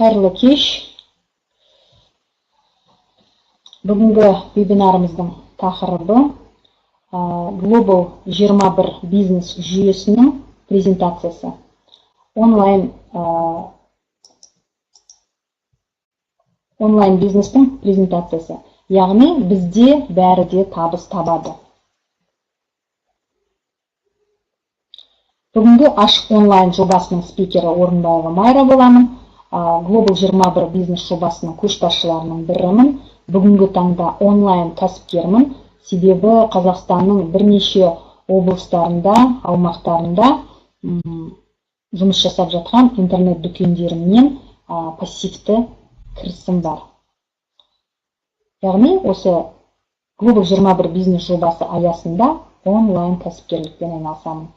Қайырлы кеш. Бүгінгі вебинарымыздың тақырыбы Global 21 бизнес жүйесінің презентациясы. Онлайн бизнестің презентациясы. Яғни бізде бәрі де табыс табады. Бүгінгі ашық онлайн жобасының спикері Орынбаева Майра боламын. Global 21 бизнес жобасының көшбасшыларының бірімін. Бүгінгі таңда онлайн кәсіпкермін. Себебі Қазақстанның бірнеше облыстарында, аумақтарында жұмыс жасап жатқан интернет дүкендерімнен пассивті кірісім бар. Яғни осы Global 21 бизнес жобасы аясында онлайн кәсіпкерлікпен айналысамын.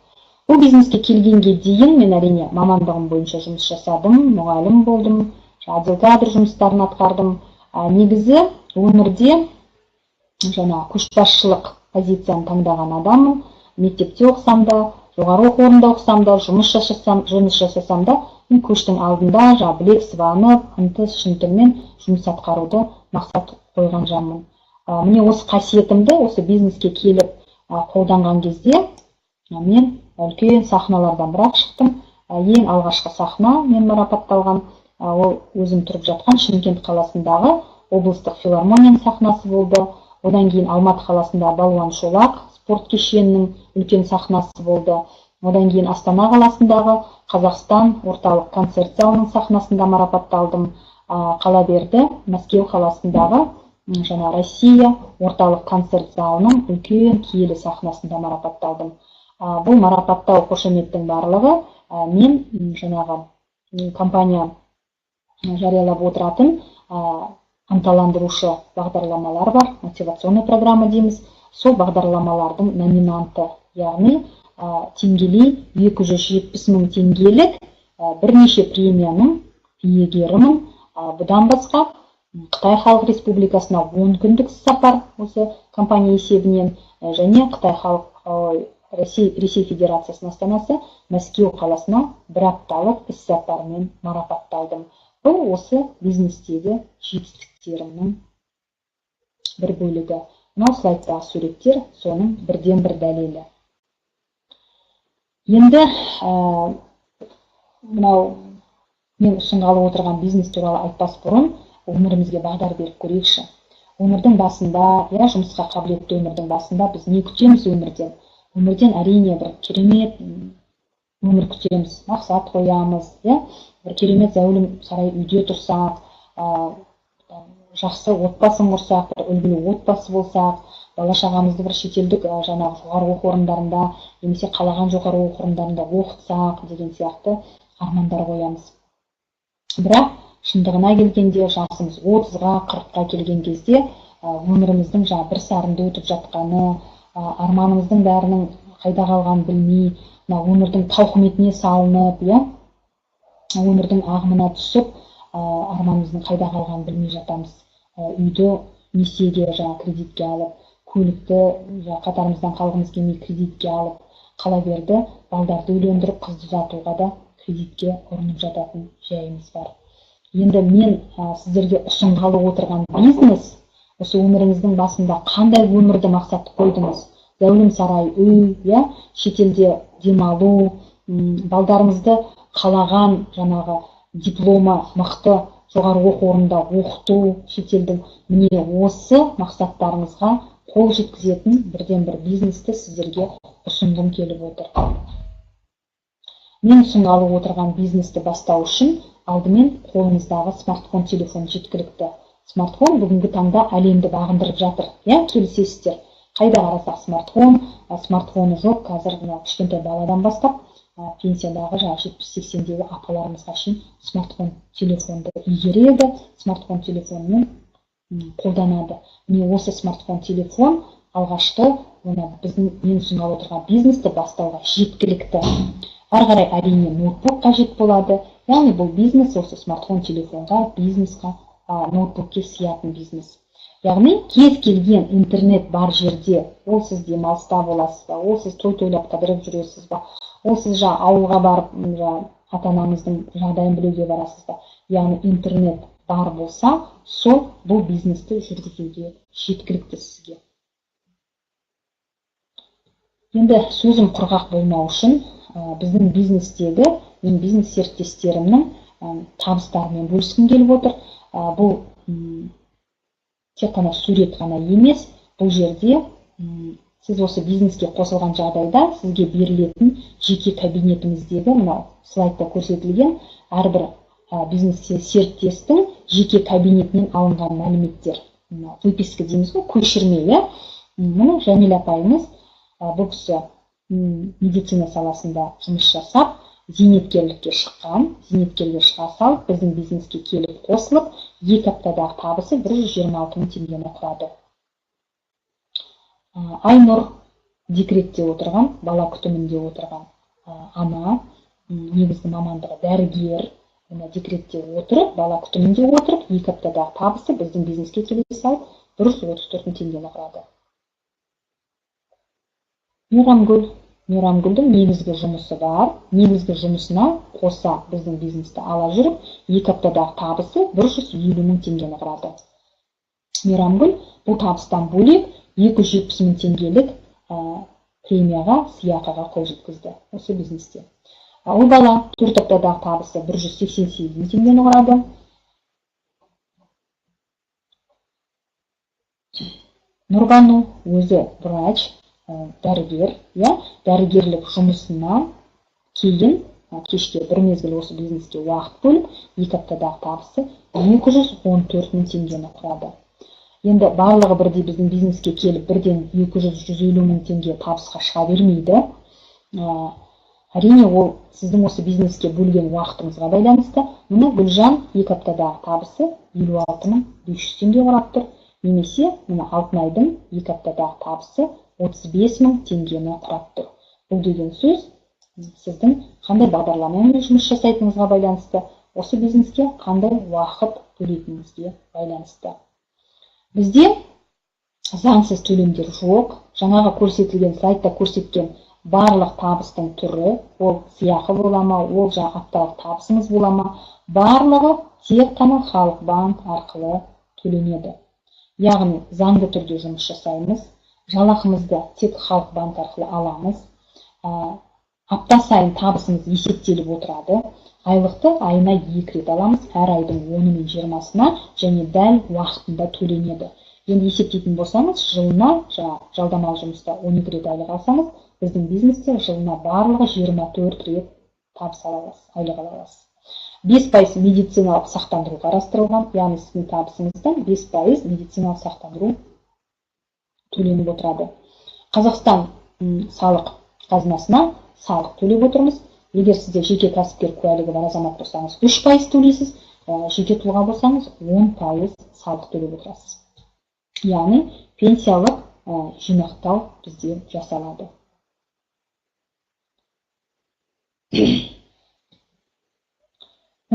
Бұл бизнеске келгенге дейін мен әрине мамандығым бойынша жұмыс жасадым, мұғалім болдым, отдел кадр жұмыстарын атқардым. Негізі өмірде жаңа көшбасшылық позицияны таңдаған адаммын. Мектепте оқысам да, жоғары оқу орнында оқысам да, жұмыс жасасам да, мен көштің алдында жаңа білек сыбанып, ынты-шынтыммен жұмыс атқаруды мақсат қойған жанмын. Міне осы қасиетімді осы бизнеске келіп қолданған кезде мен үлкен сахналардан бірақ шықтым. Ең алғашқы сахна мен марапатталған, ол өзім тұрып жатқан Шымкент қаласындағы облыстық филармонияның сахнасы болды. Одан кейін Алматы қаласында Балуан Шолақ спорт кешенінің үлкен сахнасы болды. Одан кейін Астана қаласындағы Қазақстан орталық концерт залының сахнасында марапатталдым. Қала берді Мәскеу қаласындағы жаңа Россия орталық концерт залының үлкен киелі сахнасында марапатталдым. Бұл марапаттау қошеметтің барлығы мен жаңағы компания жариялап отыратын ынталандырушы бағдарламалар бар, мотивационный программа дейміз. Сол бағдарламалардың номинанты, яғни теңгелей 270 мың теңгелік бірнеше премияның иегерімін. Бұдан басқа Қытай Халық Республикасына 10 күндік сапар осы компания есебінен және Қытай Халық Ресей Федерациясының астанасы Мәскеу қаласына бір апталық іс-сапармен марапатталдым. Бұл осы бизнестегі жетістіктерімнің бір бөлігі. Мынау слайдтағы суреттер соның бірден-бір дәлелі. Енді мынау мен ұсынғалы отырған бизнес туралы айтпас бұрын өмірімізге бағдар беріп көрейікші. Өмірдің басында, я жұмысқа қабілетті өмірдің басында біз не күтеміз өмірден? Өмірден әрине бір керемет өмір күтеміз, мақсат қоямыз, бір керемет зәулім сарай үйде тұрсақ, жақсы отбасын құрсақ, бір үлгілі отбасы болсақ, бала шағамызды бір шетелдік жаңағы жоғары оқу орындарында немесе қалаған жоғары оқу орындарында оқытсақ деген сияқты армандар қоямыз. Бірақ шындығына келгенде жасымыз 30-ға, 40-қа келген кезде өміріміздің жаңа бір сарында өтіп жатқаны, арманымыздың бәрінің қайда қалғанын білмей, мына өмірдің тауқыметіне салынып, өмірдің ағымына түсіп, арманымыздың қайда қалғанын білмей жатамыз. Үйді несиеге жаңа кредитке алып, көлікті қатарымыздан қалғымыз келмей кредитке алып, қала берді балдарды үйлендіріп, қызды ұзатуға да кредитке ұрынып жататын жайымыз бар. Енді мен сіздерге ұсынғалы отырған бизнес, осы өміріңіздің басында қандай өмірді мақсат қойдыңыз? Зәулім сарай үй, шетелде демалу, балдарыңызды қалаған жаңағы диплома мықты жоғары оқу орнында оқыту, шетелдің міне осы мақсаттарыңызға қол жеткізетін бірден-бір бизнесті сіздерге ұсынғым келіп отыр. Мен ұсынғалы отырған бизнесті бастау үшін алдымен қолыңыздағы смартфон телефон жеткілікті. Смартфон бүгінгі таңда әлемді бағындырып жатыр, келісесіздер. Қайда қарасақ смартфон, смартфоны жоқ, қазір мына кішкентай баладан бастап пенсиядағы жаңа 70-80-дегі апаларымызға шейін смартфон телефонды игереді, смартфон телефонмен қолданады. Міне осы смартфон телефон алғашқы мына біздің мен ұсынғалы отырған бизнесті бастауға жеткілікті. Ары қарай әрине ноутбук қажет болады. Яғни бұл бизнес осы смартфон телефонға, бизнесқа, ноутбукке сиятын бизнес. Яғни кез келген интернет бар жерде, ол сіз демалыста боласыз ба, ол сіз той тойлап қыдырып жүресіз ба, ол сіз жаңа ауылға барып ата-анаңыздың жағдайын білуге барасыз ба? Яғни интернет бар болса, сол бұл бизнесті жүргізуге жеткілікті сізге. Енді сөзім құрғақ болмау үшін біздің бизнестегі мен бизнес серіктестерімнің табыстарымен бөліскім келіп отыр. Бұл тек қана сурет қана емес, бұл жерде сіз осы бизнеске қосылған жағдайда сізге берілетін жеке кабинетіңіздегі мынау слайдта көрсетілген әрбір бизнес серіктестің жеке кабинетінен алынған мәліметтер, выписка дейміз ғой, көшірме, иә. Мұны Жәмила апайымыз, бұл кісі медицина саласында жұмыс жасап, зейнеткерлікке шыққан, зейнеткерлікке шыға салып, біздің бизнеске келіп қосылып, 2 аптадағы табысы 126 мың теңгені құрады. Айнұр декретте отырған, бала күтімінде отырған ана, негізгі мамандығы дәрігер, декретте отырып, бала күтімінде отырып, 2 аптадағы табысы біздің бизнеске келе салып 134 мың теңгені құрады. Мейрамгүлдің негізгі жұмысы бар, негізгі жұмысына қоса біздің бизнесті ала жүріп, 2 аптадағы табысы 150 мың теңгені құрады. Мейрамгүл бұл табыстан бөлек 270 мың теңгелік премияға, сыйақыға қол жеткізді осы бизнесте. Ұл бала 4 аптадағы табысы 188 мың теңгені құрады. Нұрбану өзі врач, дәрігер, дәрігерлік жұмысынан кейін кешке бір мезгіл осы бизнеске уақыт бөліп, 2 аптадағы табысы 214 мың теңгені құрады. Енді барлығы бірдей біздің бизнеске келіп, бірден 200-150 мың теңге табысқа шыға бермейді. Әрине, ол сіздің осы бизнеске бөлген уақытыңызға байланысты. Мұны Гүлжан 2 аптадағы табысы 56 мың 500 теңге құрап тұр. Немесе мына Алтынайдың 2 аптадағы табысы 35 мың теңгені құрап тұр. Бұл деген сөз сіздің қандай бағдарламамен жұмыс жасайтыныңызға байланысты, осы бизнеске қандай уақыт бөлетініңізге байланысты. Бізде заңсыз төлемдер жоқ. Жаңағы көрсетілген слайдта көрсеткен барлық табыстың түрі, ол сыйақы бола ма, ол жаңа апталық табысыңыз бола ма, барлығы тек қана Халық банк арқылы төленеді. Яғни заңды түрде жұмыс жасаймыз, жалақымызды тек Халық банк арқылы аламыз, апта сайын табысымыз есептеліп отырады, айлықты айына 2 рет аламыз, әр айдың 10-ы мен 20-сына және дәл уақытында төленеді. Енді есептейтін болсаңыз, жылына жалдамалы жұмыста 12 рет айлық алсаңыз, біздің бизнесте жылына барлығы 24 рет табыс ала аласыз, айлық ала аласыз. 5% медициналық сақтандыру қарастырылған, яғни сіздің табысыңыздан 5% медициналық сақтандыру төленіп отырады. Қазақстан салық қазынасына салық төлеп отырмыз. Егер сізде жеке кәсіпкер куәлігі бар азамат болсаңыз, 3% төлейсіз, жеке тұлға болсаңыз, 10% салық төлеп отырасыз. Яғни пенсиялық жинақтау бізде жасалады.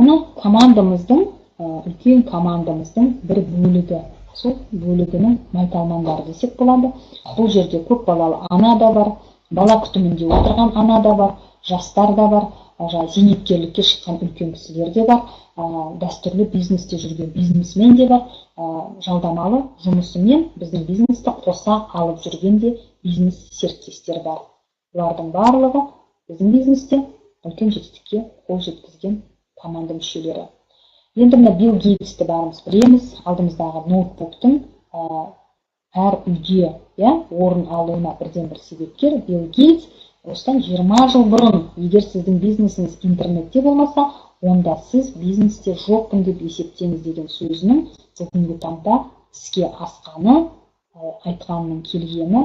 Мұны командамыздың, үлкен командамыздың бір бөлігі, сол бөлігінің майталмандары десек болады. Бұл жерде көп балалы ана да бар, бала күтімінде отырған ана да бар, жастар да бар, зейнеткерлікке шыққан үлкен кісілер де бар, дәстүрлі бизнесте жүрген бизнесмен де бар, жалдамалы жұмысымен біздің бизнесті қоса алып жүрген де бизнес серіктестер бар. Бұлардың барлығы біздің бизнесте үлкен жетістікке қол жеткізген команда мүшелері. Енді мына Билл Гейтсті бәріміз білеміз, алдымыздағы ноутбуктың әр үйде орын алуына бірден бір себепкер Билл Гейтс. Осыдан 20 жыл бұрын, егер сіздің бизнесіңіз интернетте болмаса, онда сіз бизнесте жоқпын деп есептеңіз деген сөзінің бүгінгі таңда іске асқаны, айтқанының келгені,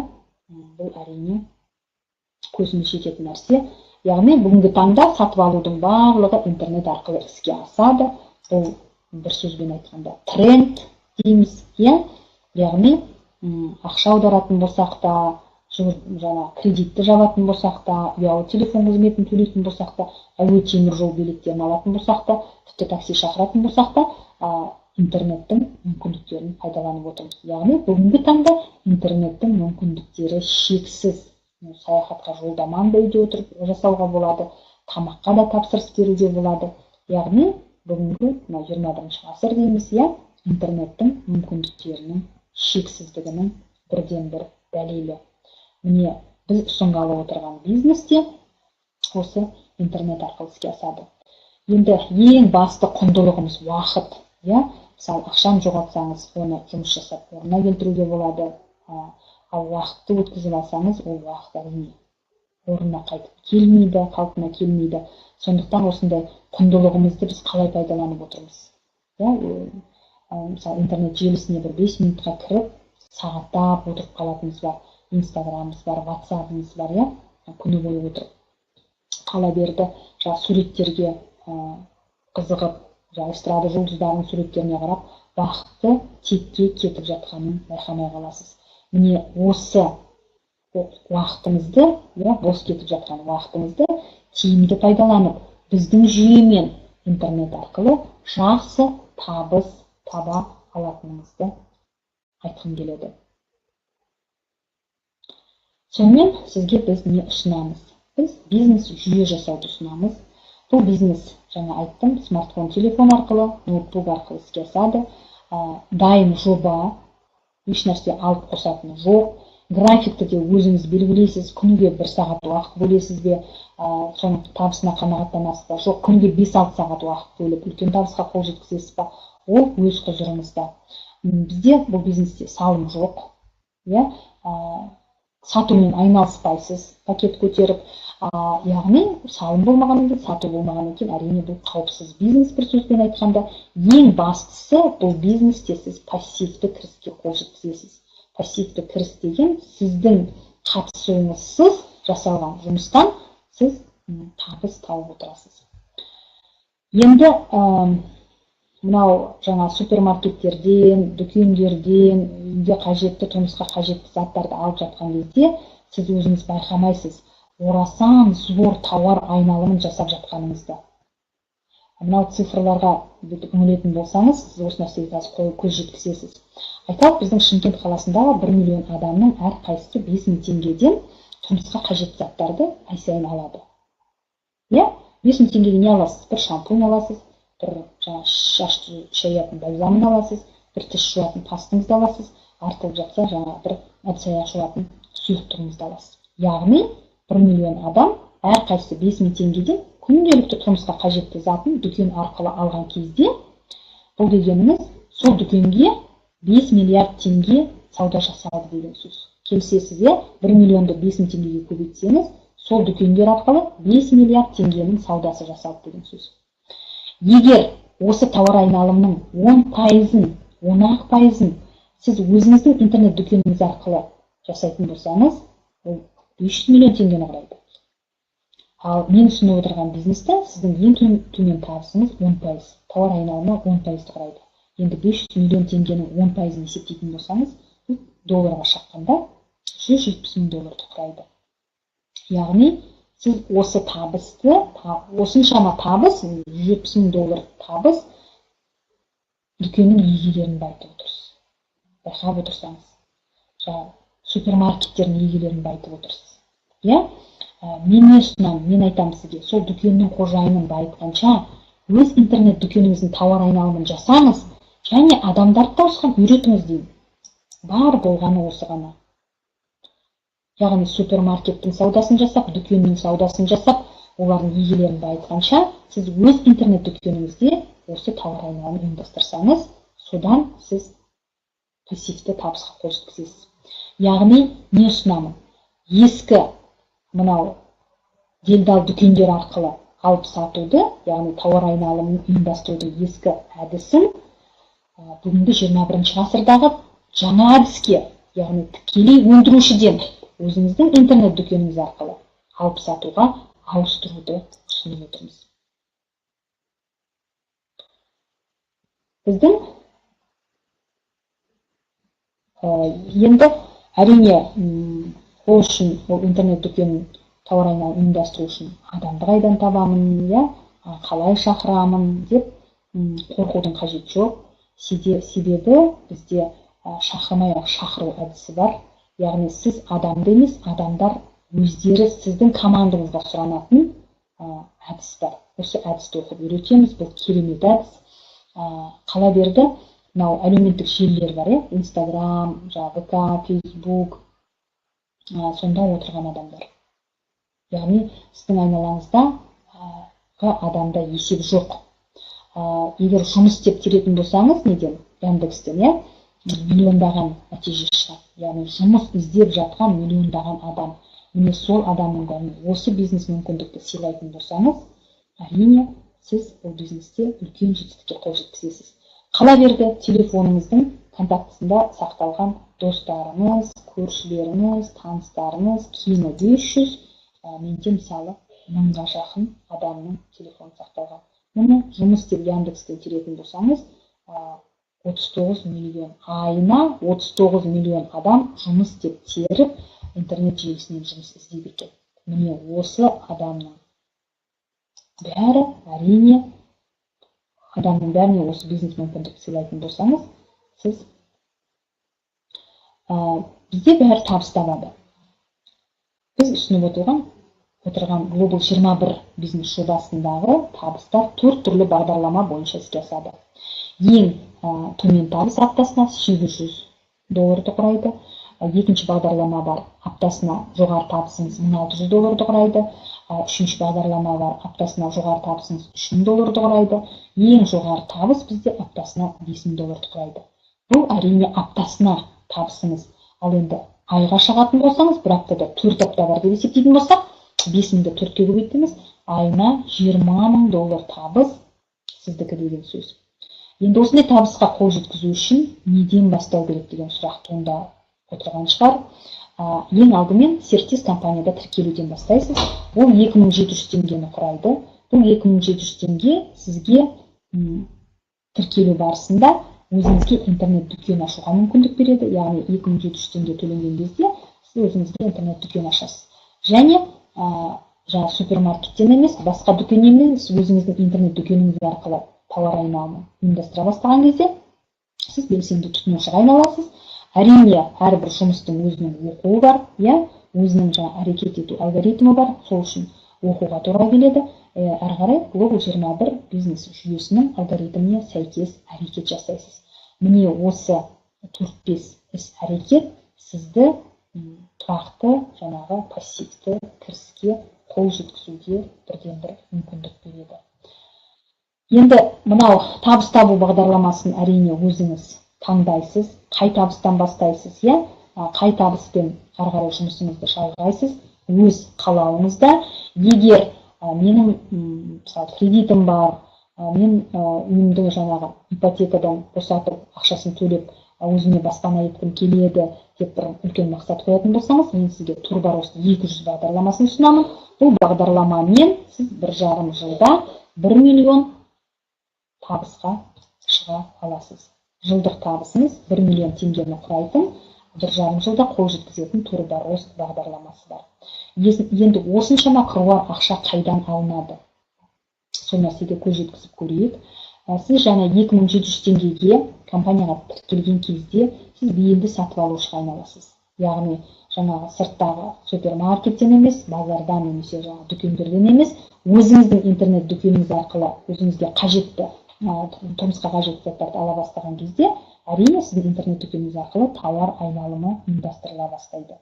бұл әрине көзіміз жететін нәрсе. Яғни бүгінгі таңда сатып алудың барлығы интернет арқылы іске асады. Бұл бір сөзбен айтқанда тренд дейміз, иә? Яғни ақша аударатын болсақ та, жаңа кредитті жабатын болсақ та, ұялы телефон қызметін төлейтін болсақ та, әуе темір жол билеттерін алатын болсақ та, тіпті такси шақыратын болсақ та, интернеттің мүмкіндіктерін пайдаланып отырмыз. Яғни бүгінгі таңда интернеттің мүмкіндіктері шексіз. Саяхатқа жолдаманы да үйде отырып жасауға болады. Тамаққа да тапсырыс беруге болады. Яғни бүгінгі мына 21 ғасыр дейміз, иә, интернеттің мүмкіндіктерінің шексіздігінің бірден-бір дәлелі. Міне, біз ұсынғалы отырған бизнесте осы интернет арқылы іске асады. Енді ең басты құндылығымыз уақыт, иә. Мысалы, ақшаны жоғалтсаңыз, оны жұмыс жасап орнына келтіруге болады. Ал уақытты өткізіп алсаңыз, ол уақыт әрине орнына қайтып келмейді, қалпына келмейді. Сондықтан осындай құндылығымызды біз қалай пайдаланып отырмыз? Иә, мысалы, интернет желісіне бір 5 минутқа кіріп, сағаттап отырып қалатынымыз бар. Инстаграмымыз бар, ватсабымыз бар, иә, күні бойы отырып. Қала берді, жаңа суреттерге қызығып, жаңа эстрада жұлдыздарының суреттеріне қарап, уақытты текке кетіп жатқанын байқамай қаласыз. Міне, осы уақытыңызды, иә, бос кетіп жатқан уақытыңызды тиімді пайдаланып, біздің жүйемен интернет арқылы жақсы табыс таба алатыныңызды айтқым келеді. Сонымен сізге біз не ұсынамыз? Біз бизнес жүйе жасауды ұсынамыз. Бұл бизнес, жаңа айттым, смартфон, телефон арқылы, ноутбук арқылы іске асады. Дайын жоба, ешнәрсе алып қосатыны жоқ. Графикті де өзіңіз белгілейсіз, күніге 1 сағат уақыт бөлесіз бе, соның табысына қанағаттанасыз ба, жоқ, күніге 5-6 сағат уақыт бөліп, үлкен табысқа қол жеткізесіз ба, ол өз құзырыңызда. Бізде бұл бизнесте салым жоқ, иә, сатумен айналыспайсыз, пакет көтеріп, яғни салым болмағаннан кейін, сату болмағаннан кейін, әрине бұл қауіпсіз бизнес, бір сөзбен айтқанда. Ең бастысы, бұл бизнесте сіз пассивті кіріске қол жеткізесіз. Пассивті кіріс деген сіздің қатысуыңызсыз жасалған жұмыстан сіз табыс тауып отырасыз. Енді мынау жаңа супермаркеттерден, дүкендерден, үйге қажетті, тұрмысқа қажетті заттарды алып жатқан кезде сіз өзіңіз байқамайсыз, орасан зор тауар айналымын жасап жатқаныңызды. Мынау цифрларға бүйтіп үңілетін болсаңыз, сіз осы нәрсеге қазір көз жеткізесіз. Айталық, біздің Шымкент қаласындағы 1 миллион адамның әрқайсысы 5000 теңгеден тұрмысқа қажетті заттарды ай сайын алады. Иә, 5000 теңгеге не аласыз? Бір шампунь аласыз, бір жаңа шашты шаятын бальзамын аласыз, бір тіс жуатын пастыңызды аласыз, артылып жатса жаңа бір ыдыс аяқ жуатын сұйықтығыңызды аласыз. Яғни 1 миллион адам әрқайсысы 5000 теңгеден күнделікті тұрмысқа қажетті затын дүкен арқылы алған кезде, бұл дегеніміз сол дүкенге 5 миллиард теңге сауда жасалды деген сөз. Келісесіз, иә? 1 миллионды 5000 теңгеге көбейтсеңіз, сол дүкендер арқылы 5 миллиард теңгенің саудасы жасалды деген сөз. Егер осы тауар айналымының 10%-ын, 10-ақ пайызын сіз өзіңіздің интернет дүкеніңіз арқылы жасайтын болсаңыз, ол 500 миллион теңгені құрайды. Ал мен ұсынып отырған бизнесте сіздің ең төмен табысыңыз 10%, тауар айналымы 10%-ды құрайды. Енді 500 миллион теңгенің 10%-ын есептейтін болсаңыз, бұл долларға шаққанда 170 мың долларды құрайды. Яғни сіз осы табысты, осыншама табыс, 170 мың доллар табыс дүкеннің егелерін байытып отырсыз. Байқап отырсаңыз, жаңа супермаркеттердің егелерін байытып отырсыз. Иә? Мен не ұсынамын? Мен айтамын сізге, сол дүкеннің қожайынын байытқанша өз интернет дүкеніңіздің тауар айналымын жасаңыз және адамдарды да осыған үйретіңіз деймін. Бар болғаны осы ғана. Яғни супермаркеттің саудасын жасап, дүкеннің саудасын жасап, олардың егелерін байытқанша, сіз өз интернет дүкеніңізде осы тауар айналымын ұйымдастырсаңыз, содан сіз пассивті табысқа қол жеткізесіз. Яғни не ұсынамын? Ескі мынау делдал дүкендер арқылы алып сатуды, яғни тауар айналымын ұйымдастырудың ескі әдісін бүгінгі 21 ғасырдағы жаңа әдіске, яғни тікелей өндірушіден өзіңіздің интернет дүкеніңіз арқылы алып сатуға ауыстыруды ұсынып отырмыз. Біздің енді әрине ол үшін, ол интернет дүкенін тауар айналымын ұйымдастыру үшін адамды қайдан табамын, иә, қалай шақырамын деп қорқудың қажеті жоқ. Себебі бізде шақырмай-ақ шақыру әдісі бар. Яғни сіз адамды емес, адамдар өздері сіздің командаңызға сұранатын әдіс бар. Осы әдісті оқып үйретеміз. Бұл керемет әдіс. Қала берді, мынау әлеуметтік желілер бар, иә, Инстаграм, жаңағы ВК, Фейсбук, сонда отырған адамдар. Яғни сіздің айналаңызда адамда есеп жоқ. Егер жұмыс істеп теретін болсаңыз, неден, Яндекстен, иә, миллиондаған нәтиже шығады. Яғни жұмыс іздеп жатқан миллиондаған адам. Міне, сол адамның бәріне осы бизнес мүмкіндікті сыйлайтын болсаңыз, әрине, сіз бұл бизнесте үлкен жетістікке қол жеткізесіз. Қала берді, телефоныңыздың контактісында сақталған достарыңыз, көршілеріңіз, таныстарыңыз кемі 500, менде, мысалы, 1000-ға жақын адамның телефоны сақталған. Міне, жұмыс деп Яндекстен теретін болсаңыз, 39 миллион, айына 39 миллион адам жұмыс деп теріп, интернет желісінен жұмыс іздейді екен. Міне, осы адамның бәрі, әрине, адамның бәріне осы бизнес мүмкіндікті сыйлайтын болсаңыз, сіз бізде бәрі табыс табады. Біз ұсынып отырған Global 21 бизнес жобасындағы табыстар төрт түрлі бағдарлама бойынша іске асады. Ең төмен табыс аптасына 800 долларды құрайды. Екінші бағдарлама бар, аптасына жоғары табысыңыз 1600 долларды құрайды. Үшінші бағдарлама бар, аптасына жоғары табысыңыз 3000 долларды құрайды. Ең жоғары табыс бізде аптасына 5000 долларды құрайды. Бұл, әрине, аптасына табысыңыз. Ал енді айға шығатын болсаңыз, бір аптада 4 апта бар деп есептейтін болсақ, 5000-ді 4-ке көбейтіңіз, айына 20 000 доллар табыс сіздікі деген сөз. Енді осындай табысқа қол жеткізу үшін неден бастау керек деген сұрақ туындап отырған шығар. Ең алдымен серіктес компанияда тіркелуден бастайсыз. Ол 2700 теңгені құрайды. Бұл 2700 теңге сізге тіркелу барысында өзіңізге интернет дүкен ашуға мүмкіндік береді. Яғни 2700 теңге төленген кезде сіз өзіңізге интернет дүкен ашасыз. Және жаңа супермаркеттен емес, басқа дүкеннен емес, өзіңіздің интернет дүкеніңіз арқылы тауар айналымын ұйымдастыра бастаған кезде сіз белсенді тұтынушыға айналасыз. Әрине, әрбір жұмыстың өзінің оқуы бар, иә, өзінің жаңа әрекет ету алгоритмі бар, сол үшін оқуға тура келеді. Әрі қарай Global 21 бизнес жүйесінің алгоритміне сәйкес әрекет жасайсыз. Міне, осы 4-5 іс әрекет сізді тұрақты жаңағы пассивті кіріске қол жеткізуге бірден бір мүмкіндік береді. Енді мынау табыс табу бағдарламасын, әрине, өзіңіз таңдайсыз, қай табыстан бастайсыз, иә, қай табыспен ары қарай жұмысыңызды жалғайсыз, өз қалауыңызда. Егер менің, мысалы, кредитім бар, мен үйімді жаңағы ипотекадан босатып, ақшасын төлеп, өзіме баспана еткім келеді деп бір үлкен мақсат қоятын болсаңыз, мен сізге Турборост 200 бағдарламасын ұсынамын. Бұл бағдарламамен сіз 1,5 жылда 1 миллион табысқа шыға аласыз. Жылдық табысыңыз 1 миллион теңгені құрайтын, 1,5 жылда қол жеткізетін Турборост бағдарламасы бар. Енді осыншама қыруар ақша қайдан алынады? Сол нәрсеге көз жеткізіп көрейік. Сіз жаңа 2700 теңгеге компанияға тіркелген кезде сіз бейінді сатып алушыға айналасыз. Яғни жаңағы сырттағы супермаркеттен емес, базардан немесе жаңағы дүкендерден емес, өзіңіздің интернет дүкеніңіз арқылы өзіңізге қажетті, тұрмысқа қажетті заттарды ала бастаған кезде, әрине, сіздің интернет дүкеніңіз арқылы тауар айналымы ұйымдастырыла бастайды.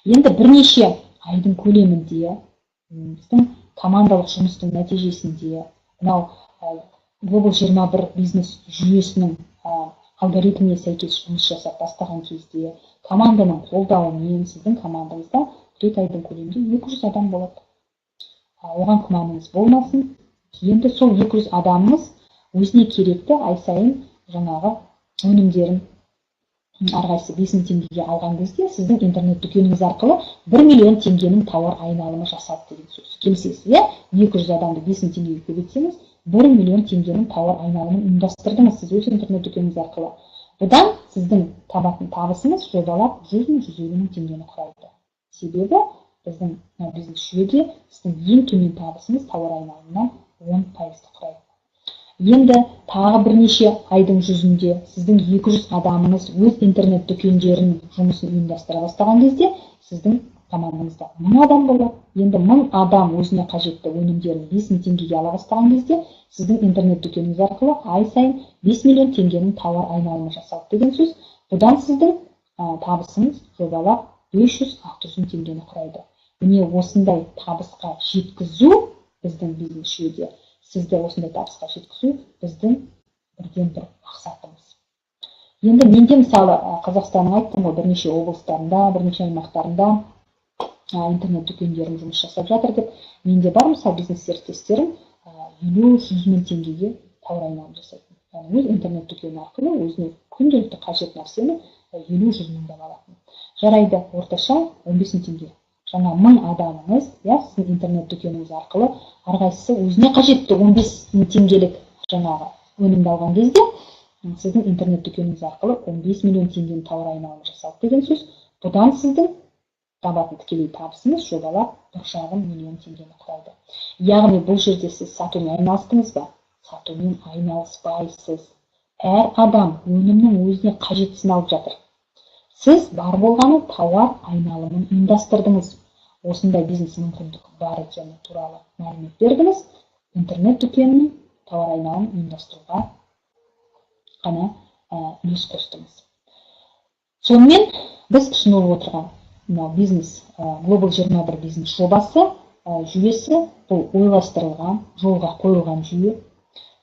Енді бірнеше айдың көлемінде біздің командалық жұмыстың нәтижесінде, мынау Global 21 бизнес жүйесінің алгоритміне сәйкес жұмыс жасап бастаған кезде, команданың қолдауымен сіздің командаңызда 1-2 айдың көлемінде 200 адам болады. Оған күмәніңіз болмасын. Енді сол 200 адамыңыз өзіне керекті ай сайын жаңағы өнімдерін әрқайсысы 5000 теңгеге алған кезде, сіздің интернет дүкеніңіз арқылы 1 миллион теңгенің тауар айналымы жасады деген сөз. Келісесіз, иә? 200 адамды 5000 теңгеге көбейтсеңіз, 1 миллион теңгенің тауар айналымын ұйымдастырдыңыз сіз өз интернет дүкеніңіз арқылы. Бұдан сіздің табатын табысыңыз жобалап 100 000, 150 000 теңгені құрайды. Себебі біздің бизнес жүйеде сіздің ең төмен табысыңыз тауар айналымынан 10%-ды құрайды. Енді тағы бірнеше айдың жүзінде сіздің 200 адамыңыз өз интернет дүкендерін жұмысын ұйымдастыра бастаған кезде, сіздің командаңызда 1000 адам болады. Енді 1000 адам өзіне қажетті өнімдерін 5000 теңгеге ала бастаған кезде сіздің интернет дүкеніңіз арқылы ай сайын 5 миллион теңгенің тауар айналымы жасалды деген сөз. Бұдан сіздің табысыңыз жобалап 500-600 мың теңгені құрайды. Міне осындай табысқа жеткізу біздің бизнес жүйеде, сізді осындай табысқа жеткізу біздің бірден-бір мақсатымыз. Енді менде мысалы Қазақстанның айттым ғой, бірнеше облыстарында, бірнеше аймақтарында интернет дүкендерім жұмыс жасап жатыр деп. Менде бар мысалы бизнес серіктестерім 50-100 мың теңгеге тауар айналым жасайтын. Яғни өз интернет дүкені арқылы өзіне күнделікті қажет нәрсені 50-100 мыңдап алатын. Жарайды, орташа 15 мың теңге. Жаңа 1000 адамыңыз, иә, сіздің интернет дүкеніңіз арқылы әрқайсысы өзіне қажетті 15 мың теңгелік жаңағы өнімді алған кезде сіздің интернет дүкеніңіз арқылы 15 миллион теңгенің тауар айналымы жасалды деген сөз. Бұдан сіздің табатын тікелей табысыңыз жобалап 1,5 миллион теңгені құрайды. Яғни бұл жерде сіз сатумен айналыстыңыз ба? Сатумен айналыспайсыз. Әр адам өнімнің өзіне қажеттісін алып жатыр. Сіз бар болғаны тауар айналымын ұйымдастырдыңыз. Осындай бизнес мүмкіндік бар екені туралы мәлімет бердіңіз. Интернет дүкенінің тауар айналымын ұйымдастыруға қана үлес қостыңыз. Сонымен біз ұсынып отырған мынау бизнес Global 21 бизнес жобасы жүйесі, бұл ойластырылған, жолға қойылған жүйе.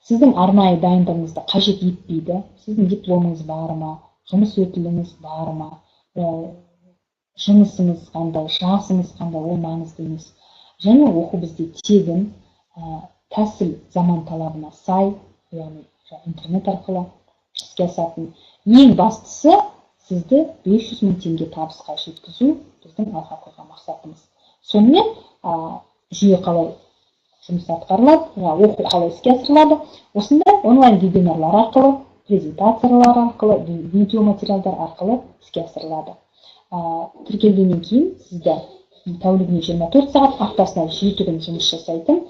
Сіздің арнайы дайындығыңызды қажет етпейді. Сіздің дипломыңыз бар ма, жұмыс өтіліңіз бар ма, жынысыңыз қандай, жасыңыз қандай, ол маңызды емес. Және оқу бізде тегін, тәсіл заман талабына сай, яғни интернет арқылы іске асатын. Ең бастысы сізді 500 мың теңге табысқа жеткізу біздің алға қойған мақсатымыз. Сонымен жүйе қалай жұмыс атқарылады, оқу қалай іске асырылады, осындай онлайн вебинарлар арқылы, презентациялар арқылы, видео материалдар арқылы іске асырылады. Тіркелгеннен кейін сізді тәулігіне 24 сағат, аптасына 7 күн жұмыс жасайтын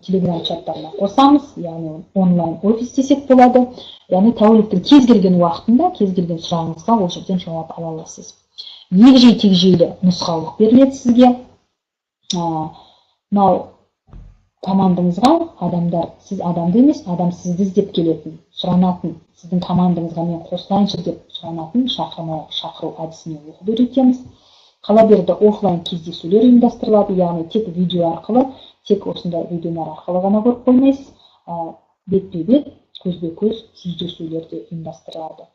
телеграм чаттарына қосамыз, яғни онлайн офис десек болады. Яғни тәуліктің кез келген уақытында, кез келген сұрағыңызға ол жерден жауап ала аласыз. Егжей тегжейлі нұсқаулық беріледі сізге. Мынау командаңызға адамдар, сіз адамды емес, адам сізді іздеп келетін, сұранатын, сіздің командаңызға мен қосылайыншы деп сұранатын шақыру әдісіне оқуды үйретеміз. Қала берді офлайн кездесулер ұйымдастырылады, яғни тек видео арқылы, тек осындай вебинар арқылы ғана көріп қоймайсыз, бетпе-бет, көзбе-көз жүздесулер де ұйымдастырылады.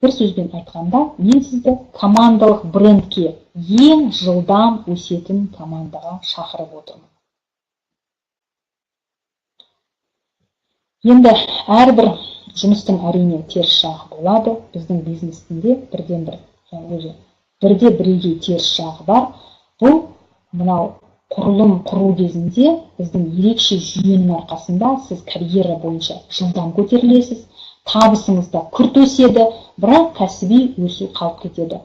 Бір сөзбен айтқанда, мен сізді командалық брендке, ең жылдам өсетін командаға шақырып отырмын. Енді әрбір жұмыстың әрине теріс жағы болады. Біздің бизнестің де бірден-бір, өзі бірде бірегей теріс жағы бар. Бұл мынау құрылым құру кезінде біздің ерекше жүйенің арқасында сіз карьера бойынша жылдам көтерілесіз, табысыңыз да күрт өседі, бірақ кәсіби өсу қалып кетеді.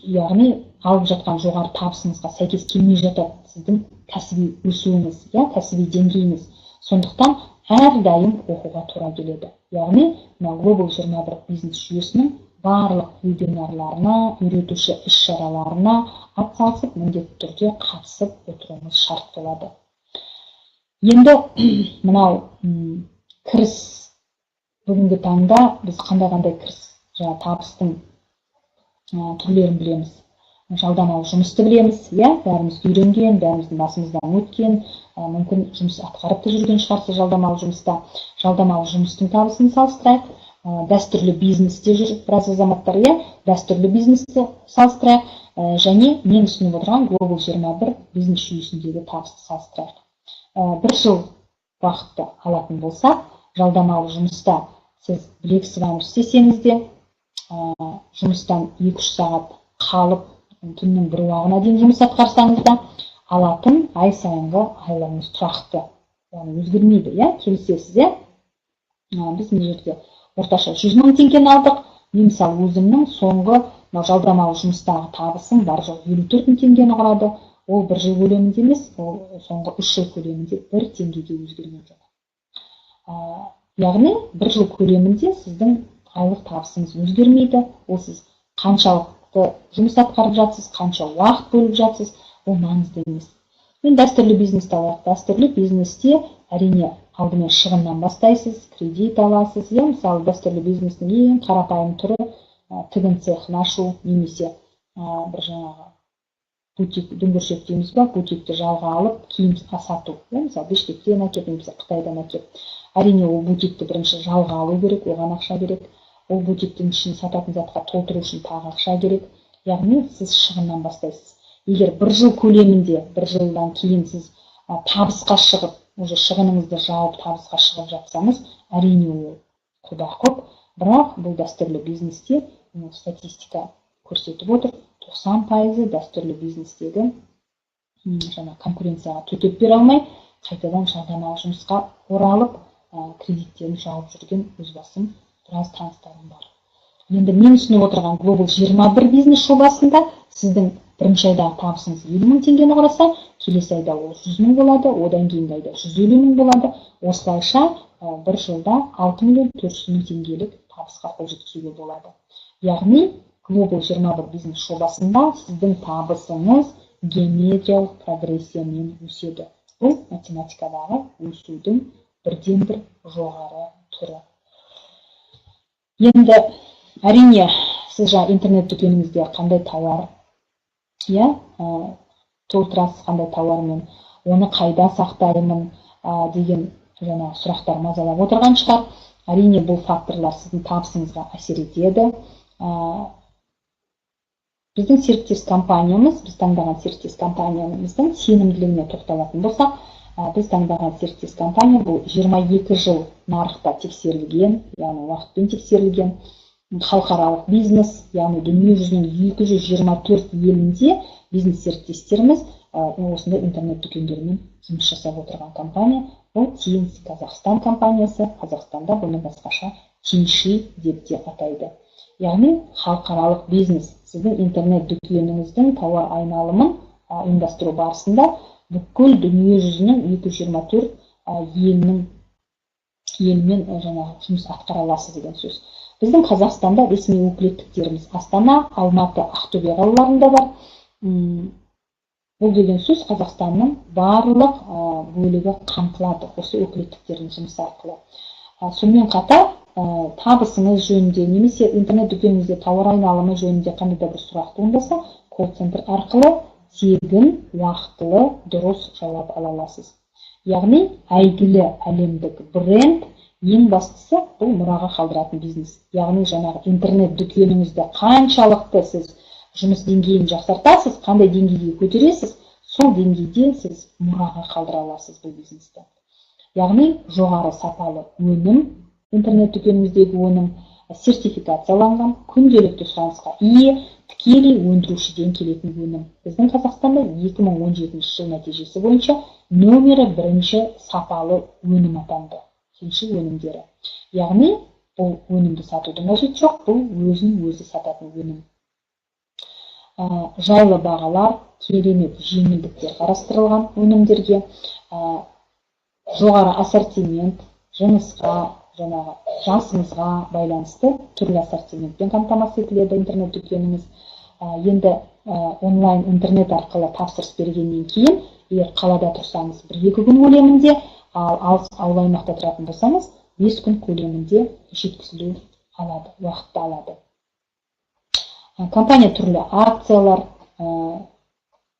Яғни алып жатқан жоғары табысыңызға сәйкес келмей жатады сіздің кәсіби өсуіңіз, я кәсіби деңгейіңіз. Сондықтан әрдайым оқуға тура келеді. Яғни мына Global 21 бизнес жүйесінің барлық вебинарларына, үйретуші іс-шараларына атсалысып, міндетті түрде қатысып отыруыңыз шарт болады. Енді мынау кіріс, бүгінгі таңда біз қандай-қандай кіріс, жаңа табыстың түрлерін білеміз. Жалдамалы жұмысты білеміз, иә, бәріміз үйренген, бәріміздің басымыздан өткен, мүмкін жұмыс атқарып та жүрген шығарсыз жалдамалы жұмыста. Жалдамалы жұмыстың табысын салыстырайық. Дәстүрлі бизнесте жүр біраз азаматтар, иә, дәстүрлі бизнесті салыстырайық, және мен ұсынып отырған Global 21 бизнес жүйесіндегі табысты салыстырайық. Бір жыл уақытты алатын болсақ, жалдамалы жұмыста сіз білек сыбанып істесеңіз де, жұмыстан 2-3 сағат қалып, түннің бір уағына дейін жұмыс атқарсаңыз да, алатын ай сайынғы айлығыңыз тұрақты, яғни өзгермейді, иә, келісесіз, иә? Біз мына жерде орташа 100 мың теңгені алдық. Мен мысалы өзімнің соңғы жалдамалы жұмыстағы табысым бар жоқ 54 мың теңгені құрады. Ол бір жыл көлемінде емес, ол соңғы 3 жыл көлемінде 1 теңгеге өзгерген жоқ. Яғни бір жыл көлемінде сіздің айлық табысыңыз өзгермейді. Ол сіз қаншалықты жұмыс атқарып жатсыз, қанша уақыт бөліп жатсыз, Ол маңызды емес. Мен дәстүрлі бизнесті алайық. Дәстүрлі бизнесте әрине алдымен шығыннан бастайсыз, кредит аласыз. Иә, мысалы, дәстүрлі бизнестің ең қарапайым түрі тігін цехын ашу немесе бір жаңағы бутик, дүңгіршек дейміз ба, бутикті жалға алып киім сату. Иә, мысалы, Бішкектен әкеп немесе Қытайдан әкеп. Әрине, ол бутикті бірінші жалға алу керек, оған ақша керек. Ол бутиктің ішін сататын затқа толтыру үшін тағы ақша керек. Яғни сіз шығыннан бастайсыз. Егер бір жыл көлемінде, бір жылдан кейін сіз табысқа шығып, уже шығыныңызды жауып табысқа шығып жатсаңыз, әрине ол құба-құп. Бірақ бұл дәстүрлі бизнесте статистика көрсетіп отыр, 90% дәстүрлі бизнестегі жаңа конкуренцияға төтеп бере алмай, қайтадан жалдамалы жұмысқа оралып, кредиттерін жауып жүрген өз басым біраз таныстарым бар. Енді мен ұсынып отырған Global 21 бизнес жобасында сіздің бірінші айдағы табысыңыз 50 мың теңгені құраса, келесі айда ол 100 мың болады, одан кейінгі айда 150 мың болады. Осылайша бір жылда 6 миллион 400 мың теңгелік табысқа қол жеткізуге болады. Яғни Global 21 бизнес жобасында сіздің табысыңыз геометриялық прогрессиямен өседі. Бұл математикадағы өсудің бірден-бір жоғары түрі. Енді әрине сіз жаңа интернет дүкеніңізде қандай тауар, иә, толтырасыз, қандай тауармен, оны қайда сақтаймын деген жаңа сұрақтар мазалап отырған шығар. Әрине бұл факторлар сіздің табысыңызға әсер етеді. Біздің серіктес компаниямыз, біз таңдаған серіктес компаниямыздың сенімділігіне тоқталатын болсақ, біз таңдаған серіктес компания бұл 22 жыл нарықта тексерілген, яғни уақытпен тексерілген халықаралық бизнес, яғни дүниежүзінің 224 елінде бизнес серіктестеріміз осындай интернет дүкендермен жұмыс жасап отырған компания. Бұл Тинс Қазақстан компаниясы, Қазақстанда бұны басқаша Тинши деп те атайды. Яғни халықаралық бизнес сіздің интернет дүкеніңіздің тауар айналымын ұйымдастыру барысында бүкіл дүниежүзінің 224 елінің елімен жаңағы жұмыс атқара аласыз деген сөз. Біздің Қазақстанда ресми өкілеттіктеріміз Астана, Алматы, Ақтөбе қалаларында бар. Бұл деген сөз Қазақстанның барлық бөлігі қамтылады осы өкілеттіктердің жұмысы арқылы. Сонымен қатар табысыңыз жөнінде немесе интернет дүкеніңізде тауар айналымы жөнінде қандай да бір сұрақ туындаса, колл-центр арқылы тегін, уақытылы, дұрыс жауап ала аласыз. Яғни әйгілі әлемдік бренд, ең бастысы бұл мұраға қалдыратын бизнес. Яғни жаңағы интернет дүкеніңізді қаншалықты сіз жұмыс деңгейін жақсартасыз, қандай деңгейге көтересіз, сол деңгейде сіз мұраға қалдыра аласыз бұл бизнесті. Яғни жоғары сапалы өнім, интернет дүкеніңіздегі өнім сертификацияланған, күнделікті сұранысқа ие, тікелей өндірушіден келетін өнім. Біздің Қазақстанда 2017 жыл нәтижесі бойынша нөмірі бірінші сапалы өнім атанды. Тинши өнімдері. Яғни бұл өнімді сатудың қажеті жоқ, бұл өзін өзі сататын өнім. Жайлы бағалар, керемет жеңілдіктер қарастырылған өнімдерге, жоғары ассортимент, жынысқа, жаңағы жасыңызға байланысты түрлі ассортиментпен қамтамасыз етіледі интернет дүкеніңіз. Енді онлайн интернет арқылы тапсырыс бергеннен кейін, егер қалада тұрсаңыз 1-2 күн көлемінде, ал алыс ауыл аймақта тұратын болсаңыз 5 күн көлемінде жеткізілу алады, уақытты алады. Компания түрлі акциялар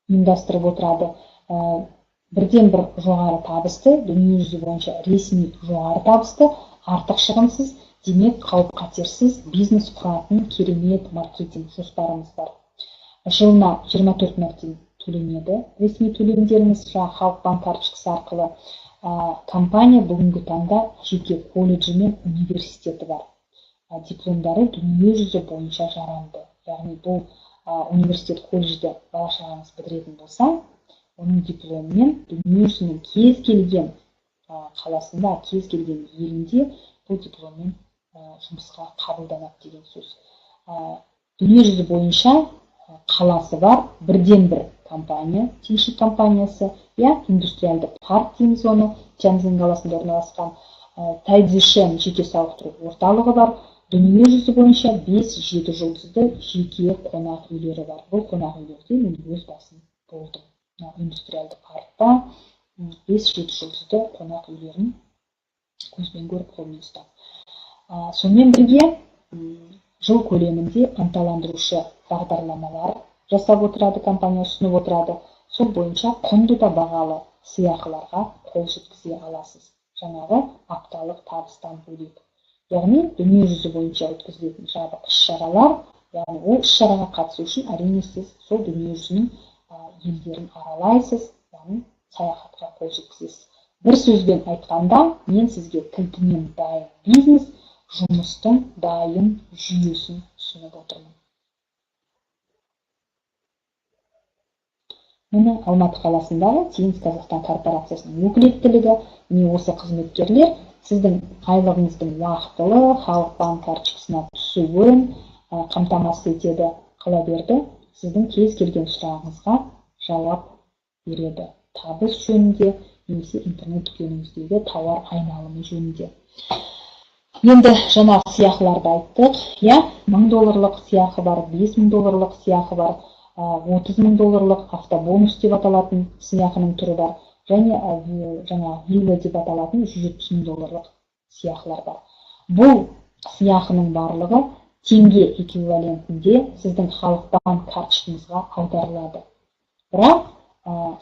ұйымдастырып отырады. Бірден бір жоғары табысты, дүниежүзі бойынша ресми жоғары табысты, артық шығынсыз, демек қауіп қатерсіз бизнес құратын керемет маркетинг жоспарымыз бар. Жылына 24 мәрте төленеді ресми төлемдеріңіз жаңа Халық банк карточкасы арқылы. Компания бүгінгі таңда жеке колледжі мен университеті бар. Дипломдары дүниежүзі бойынша жарамды. Яғни бұл университет, колледжді бала шағаңыз бітіретін болса, оның дипломымен дүниежүзінің кез келген қаласында, кез келген елінде бұл дипломмен жұмысқа қабылданады деген сөз. Дүниежүзі бойынша қаласы бар бірден бір компания, Тинши компаниясы, иә, индустриалды парк дейміз оны, Тяньцзинь қаласында орналасқан. Тайцзишен жеке сауықтыру орталығы бар. Дүниежүзі бойынша 5-7 жұлдызды жеке қонақ үйлері бар. Бұл қонақ үйлерде мен өз басым болдым. Индустриалды паркта 5-7 жұлдызды қонақ үйлерін көзбен көріп, қолмен ұстап. Сонымен бірге жыл көлемінде ынталандырушы бағдарламалар жасап отырады, компания ұсынып отырады. Сол бойынша құнды да бағалы сыйақыларға қол жеткізе аласыз. Жаңағы апталық табыстан бөлек. Яғни дүниежүзі бойынша өткізілетін жабық іс-шаралар, яғни ол іс-шараға қатысу үшін әрине сіз сол дүниежүзінің елдерін аралайсыз, яғни саяхатқа қол жеткізесіз. Бір сөзбен айтқанда, мен сізге кілтінен дайын бизнес, жұмыстың дайын жүйесін ұсынып отырмын. Міне Алматы қаласындағы Тиенс Қазақстан корпорациясының өкілеттілігі, міне осы қызметкерлер сіздің айлығыңыздың уақытылы Халық банк карточкасына түсуін қамтамасыз етеді. Қала берді, сіздің кез келген сұрағыңызға жауап береді. Табыс жөнінде немесе интернет дүкеніңіздегі тауар айналымы жөнінде. Енді жаңағы сыйақыларды айттық, иә, 1000 долларлық сыйақы бар, 5000 долларлық сыйақы бар, 30 мың долларлық автобонус деп аталатын сыйақының түрі бар, және жаңағы вилла деп аталатын 170 мың долларлық сыйақылар бар. Бұл сыйақының барлығы теңге эквивалентінде сіздің Халық банк карточкаңызға аударылады. Бірақ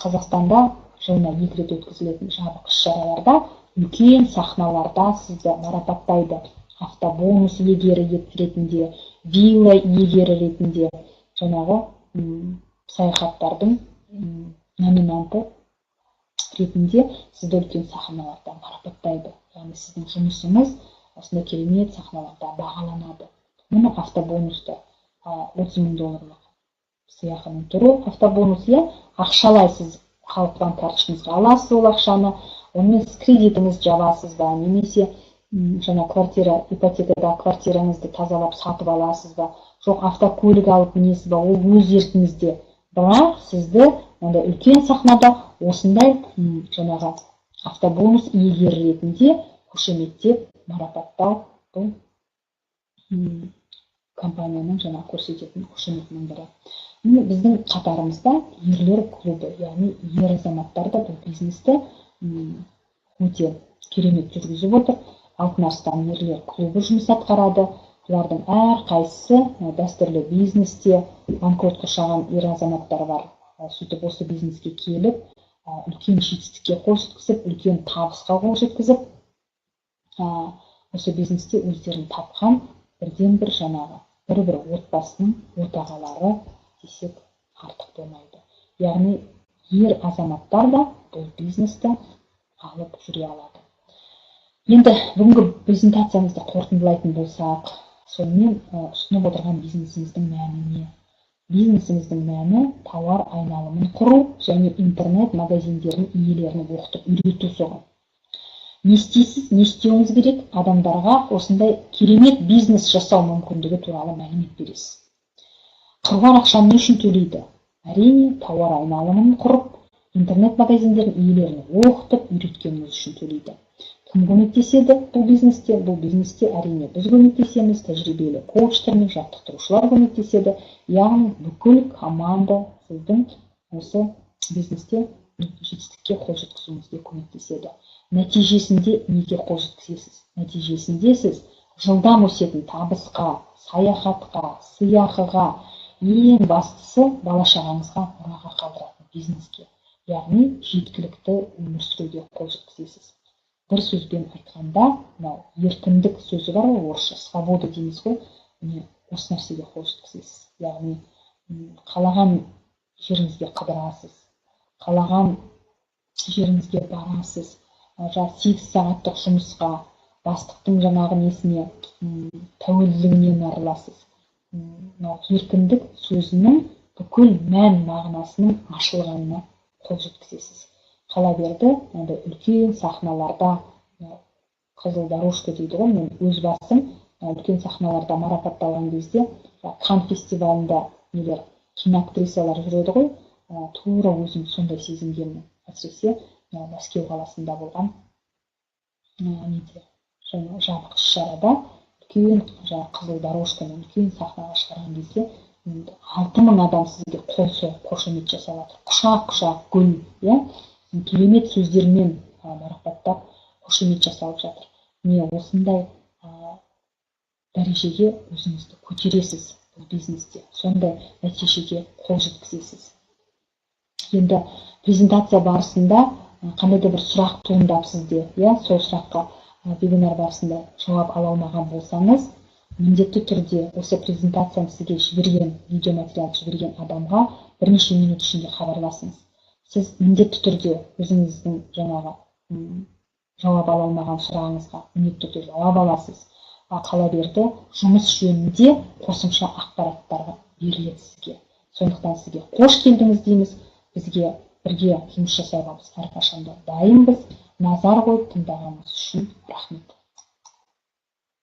Қазақстанда жылына 2 рет өткізілетін жабық іс-шараларда үлкен сахналарда сізді марапаттайды. Автобонус иегері ретінде, вилла иегері ретінде, жаңағы саяхаттардың номинанты ретінде сізді үлкен сахналарда марапаттайды. Яғни сіздің жұмысыңыз осындай керемет сахналарда бағаланады. Мұны автобонусты 30 мың долларлық сыйақының түрі автобонус, иә, ақшалай сіз Халық банк карточкаңызға аласыз ол ақшаны, онымен сіз кредитіңізді жабасыз ба, немесе жаңа квартира, ипотекада квартираңызды тазалап сатып аласыз ба, жоқ автокөлік алып мінесіз ба, ол өз еркіңізде. Бірақ сізді ондай үлкен сахнада осындай жаңағы автобонус иегері ретінде қошеметтеп марапаттау бұл компанияның жаңа көрсететін қошеметінің бірі. Міне біздің қатарымызда ерлер клубы, яғни ер азаматтар да бұл бизнесті өте керемет жүргізіп отыр. Алтын Арыстан ерлер клубы жұмыс атқарады. Бұлардың әрқайсысы дәстүрлі бизнесте банкротқа ұшыраған ер азаматтар бар. Сөйтіп осы бизнеске келіп, үлкен жетістікке қол жеткізіп, үлкен табысқа қол жеткізіп, осы бизнесте өздерін тапқан бірден-бір жаңағы бір-бір отбасының отағалары десек артық болмайды. Яғни ер азаматтар да бұл бизнесті алып жүре алады. Енді бүгінгі презентациямызды қорытындылайтын болсақ, сонымен ұсынып отырған бизнесіміздің мәні не? Бизнесіміздің мәні тауар айналымын құру және интернет магазиндерінің иелерін оқытып үйрету соған. Не істейсіз, не істеуіңіз керек, адамдарға осындай керемет бизнес жасау мүмкіндігі туралы мәлімет бересіз. Қыруар ақшаны не үшін төлейді? Әрине, тауар айналымын құрып, интернет магазиндерінің иелерін оқытып үйреткеніңіз үшін төлейді. Кім көмектеседі бұл бизнесте? Бұл бизнесте әрине біз көмектесеміз, тәжірибелі коучтар мен жаттықтырушылар көмектеседі. Яғни бүкіл команда сіздің осы бизнесте жетістікке қол жеткізуіңізге көмектеседі. Нәтижесінде неге қол жеткізесіз? Нәтижесінде сіз жылдам өсетін табысқа, саяхатқа, сыйақыға, ең бастысы бала-шағаңызға мұраға қалдыратын бизнеске, яғни жеткілікті өмір сүруге қол жеткізесіз. Бір сөзбен айтқанда, мынау еркіндік сөзі бар ғой, орысша свобода дейміз ғой, міне осы нәрсеге қол жеткізесіз. Яғни қалаған жеріңізге қыдырасыз, қалаған жеріңізге барасыз, 8 сағаттық жұмысқа, бастықтың жаңағы несіне, тәуелділігінен арыласыз. Мынау еркіндік сөзінің бүкіл мән мағынасының ашылғанына қол жеткізесіз. Қала берді, мынандай үлкен сахналарда, қызыл дорожка дейді ғой, мен өз басым үлкен сахналарда марапатталған кезде, Кан фестивалында нелер, киноактрисалар жүреді ғой, тура өзім сондай сезінгенмін. Әсіресе Мәскеу қаласында болған неде, жабық іс-шарада үлкен қызыл дорожкамен үлкен сахнаға шығарған кезде 6000 адам сізге қол соғып, қошемет жасап жатыр, құшақ құшақ гүл, иә, керемет сөздермен марапаттап, қошемет жасалып жатыр. Міне, осындай дәрежеге өзіңізді көтересіз бұл бизнесте, сондай нәтижеге қол жеткізесіз. Енді презентация барысында қандай да бір сұрақ туындап сізде, иә, сол сұраққа вебинар барысында жауап ала алмаған болсаңыз, міндетті түрде осы презентацияны сізге жіберген, видеоматериалды жіберген адамға бірнеше минут ішінде хабарласыңыз. Сіз міндетті түрде өзіңіздің жаңағы жауап ала алмаған сұрағыңызға міндетті түрде жауап аласыз. Қала берді, жұмыс жөнінде қосымша ақпараттар беріледі сізге. Сондықтан сізге қош келдіңіз дейміз. Бізге бірге жұмыс жасауға біз әрқашанда дайынбыз. Назар қойып тыңдағаныңыз үшін рахмет.